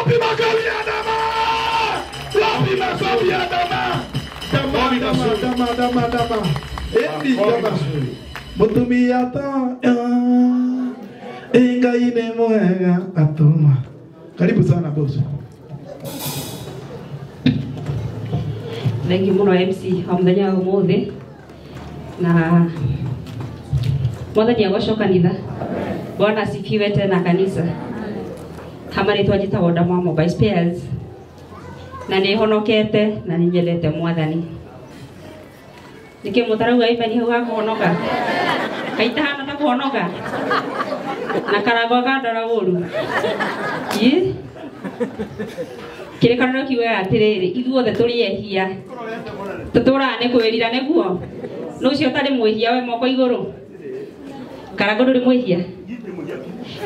Wapi makofi ya Dama? Wapi makofi ya Dama? Dama, dama, dama, dama, dama. Endi dama. Mutumia ta Ngai nĩ mwega atuma. Karibu sana boss. Thank you muno MC wa muthenya wa umuthi na mwathani agocwo kanitha. Bwana asifiwe tena kanisa. Hama rĩtwa njĩtagwo Ndama Mobile Spares na nĩ honokete na nĩ nyendete mwathani. Nĩkĩ mũtarauga amen hau ha kũhonoka? Kaitahana ta kũhonoka na Karangũ akandora ũru. Ĩ kĩrĩkanĩro kiugaga atĩrĩrĩ, ithuothe tũrĩ ehia, tũtũraga nĩ kwĩrira nĩguo. Nũ ũcio ũtarĩ mwĩhia we moko igũrũ? Karangũ ndũrĩ mwĩhia?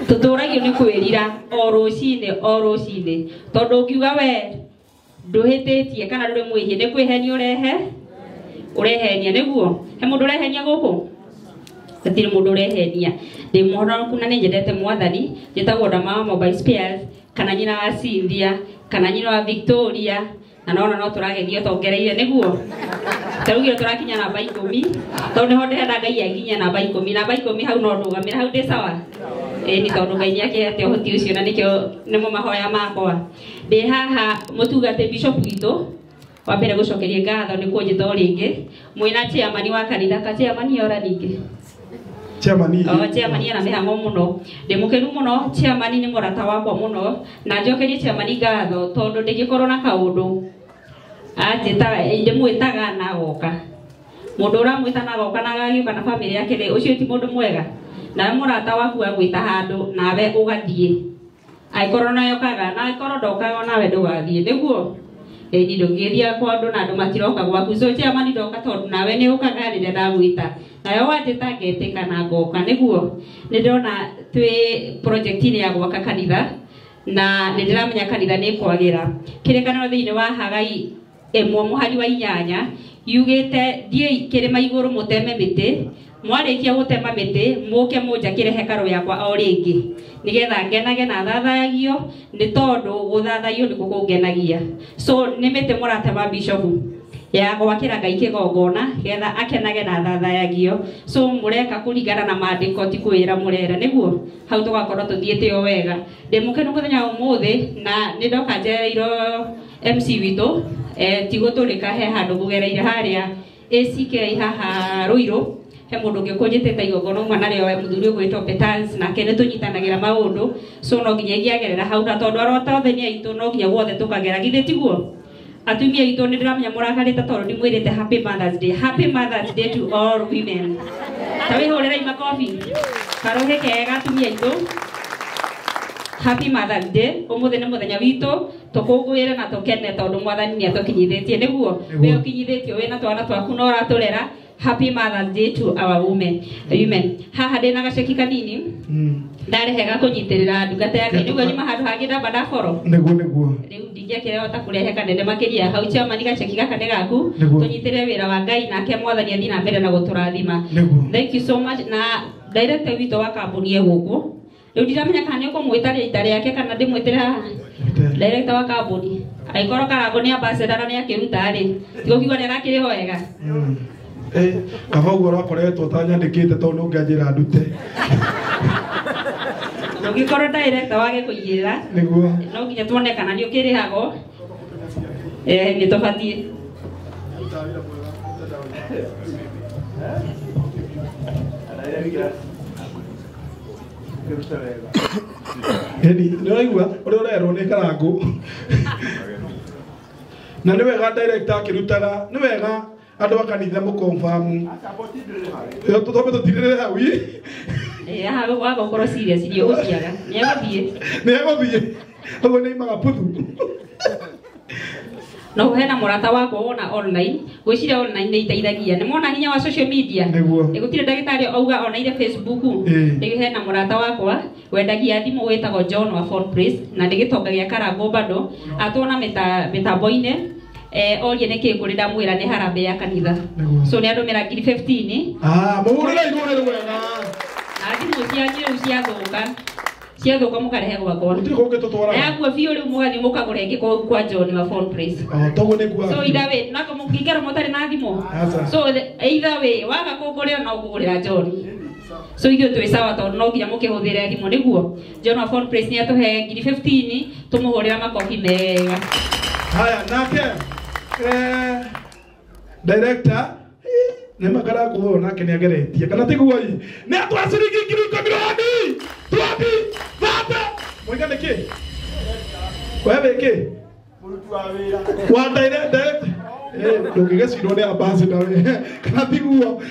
Tũtũragio nĩ kwĩrira o rũcinĩ o rũcinĩ, tondũ ũngiuga we ndũhĩtĩtie kana ndũrĩ mwĩhia nĩ kwĩhenia ũrehe ũrehenia nĩguo. He mũndũ ũrehenia gũkũ? Gũtirĩ mũndũ ũrehenia. Ndĩ mũhonoku na nĩ nyendete mwathani. Njĩtagwo Ndama Mobile Spares kana nyina wa Cynthia kana nyina wa Victoria, na nona no tũragerio tongereire nĩguo. Tarugire tũrakinya namba 10 tondũ nĩho ndĩrenda Ngai anginyie namba 10. Namba 10 hau no ndũgamĩre hau ndĩ sawa. Ĩĩ nĩ tondũ Ngai nĩakĩhete ũhoti ũcio na nĩkĩo nĩmo mahoya makwa. Ndĩ haha mũtungate bishop witũ wa mbere gũcokeria ngatho nĩ kũnjĩta o rĩngĩ mwĩna chairman wa kanitha. Ka chairman ora ningĩ? Chairman. O chairman ena mĩhang'o mũno. Ndĩ mũkenu mũno, chairman nĩ mũrata wakwa mũno na njokerie chairman ngatho tondũ ndĩngĩkorwo na kaũndũ anjĩtaga ndĩmwĩtaga na agoka. Mũndũ ũramwĩta na agoka na agagĩũka na bamĩrĩ yake rĩ, ũcio ti mũndũ mwega. Nawe mũrata waku agwĩta handũ nawe ũgathiĩ, angĩkorwo no okaga na angĩkorwo ndokaga nawe ndũgathiĩ nĩguo. Ĩni ndũngĩthiĩ kwa andũ na andũ matiroka gwaku. So chairman ndoka tondũ nawe nĩ ũkaga rĩrĩa ndagwĩta, nawe wanjĩta ngetĩka na ngoka nĩguo. Nĩ ndĩrona twĩ project-inĩ ya gwaka kanitha na nĩ ndĩramenya kanitha nĩ ĩkwagĩra. Kĩrĩkanĩro thĩinĩ wa Hagai 1 mũhari wa 8 yugĩte thiĩi kĩrĩma igũrũ mũteme mĩtĩ, mwarĩkia gũtema mĩtĩ mũke mũnjakĩre hekarũ yakwa o rĩngĩ nĩgetha ngenage na thathayagio, nĩ tondũ gũthathayio nĩkuo kũngenagia. So nĩ mĩtĩ mũratema bishop ya gwakĩra Ngai kĩgongona getha akenage na thathayagio. So mũreka kũringana na maandĩko ti kwĩra mũrera nĩguo hau tũgakorwo tũthiĩte o wega. Ndĩ mũkenu mũthenya wa ũmũthĩ na nĩ ndoka njereirwo MC witũ ti gũtũrĩka he handũ ngũgereire harĩa ACK haha Ruiru. He mũndũ ũngĩ ũkũnjĩtĩte igongona uma narĩo mũthuri ũgwĩtwo Petans, nake nĩ tũnyitanagĩra maũndũ. So no nginya ingĩagerera hau, na tondũ arota othe nĩ aitũ no nginya guothe tũkagera, githĩ tiguo? Atumia aitũ nĩ ndĩramenya mũrakarĩte tondũ ndimwĩrĩte happy Mother's Day. Happy Mother's Day to all women. Ta wĩhũrĩrei makobi karũhĩ kega atumia aitũ. Happy Mother's Day. Ũmũthĩ nĩ mũthenya witũ tũkũngũĩre na tũkene tondũ mwathani nĩ atũkinyithĩtie nĩguo. We ũkinyithĩtio wĩna twana twaku na ũratũrera. Happy Mother's Day to our women. Women. Haha ndĩna gaceki kanini ndarehe ga kũnyitĩrĩra ndungata ya Ngai nĩguo nyuma handũ hangĩ ndamba ndaboro nĩguo nĩguo. Rĩu ndingĩakĩrehota kũrehe kanene makĩria hau. Chairman gaceki gaka nĩ gaku tũnyitĩrĩre wĩra wa Ngai nake mwathani athiĩ na mbere na gũtũrathima. Thank you so much. Na director witũ wa kambuni e gũkũ rĩu ndiramenya kana nĩ ũkũmwĩta rĩta rĩake kana ndĩmwĩtĩre haha. Director wa kambuni angĩkorwo Karangũ nĩ ambassador na nĩ akĩruta rĩ, tigũkiuga nĩ arakĩrĩhwo wega. Kaba ũguo ũrakoretwo ũtanyandĩkĩte tondũ nũngĩanjĩra ndute. Ndũngĩkorwo director wage kũigĩrĩra nĩguo, no nginya tuone kana nĩ ũkĩrĩhagwo. Nĩ tũbatiĩ. Ĩni nĩ ũraigua ũrĩa ũrerwo nĩ Karangũ. Na nĩ wega director akĩrutaga, nĩ wega andũ a kanitha mũkonfamu. Tũtome tũtirĩrĩre hau ĩ. Haha waga gũkorwo serious nĩ ũgũthiaga. Nĩ egũthiĩ. Nĩ egũthiĩ. Ũguo nĩ imaga puthu. No hena mũrata wakwa wona online, gwĩciria online nĩ iteithagia. Nĩ mona hinya wa social media. Nĩguo. Gũtirĩ ndagĩtarĩ auga onaire Facebook. Rĩu hena mũrata wakwa wendagia thimũ wĩtagwo John wa Phone Place na nĩ gĩtonga gĩa Karangũ bado atwona mĩtambo-inĩ. Orie nĩkĩ kũrĩ ndamwĩra nĩ harambee ya kanitha. So nĩ andũmĩra ngiri 15. Ah, mũhũrĩre igũrũ rĩu wega. Na thimũ cianyu rĩu ciathũka. Ciathũka mũkarehe gwakwa. Gũtirĩ kũngĩ tũtwaraga. Na yakua biũ rĩu mũgathiĩ mũkagũra ĩngĩ kwa John wa phone place. Oh, toguo nĩ kuaga. So either way, nako mũngĩikara mũtarĩ na thimũ. Aca. So either way, waga kũngũrĩra no ũkũgũrĩra John. So ithuĩ twĩ sawa tondũ no nginya mũkĩhũthĩre thimũ nĩguo. John wa phone place nĩ atũhe ngiri 15 tũmũhũrĩra makobi mega. Haya, nake director nĩ makara kuo nake nĩ ageretie kana tiguo i nĩ atwa ciringi 10,000 roni 20 30 mũiga nĩ kĩ we wĩ kĩ wa director ndũngĩgĩcirwo nĩ ambassador we kana tiguo.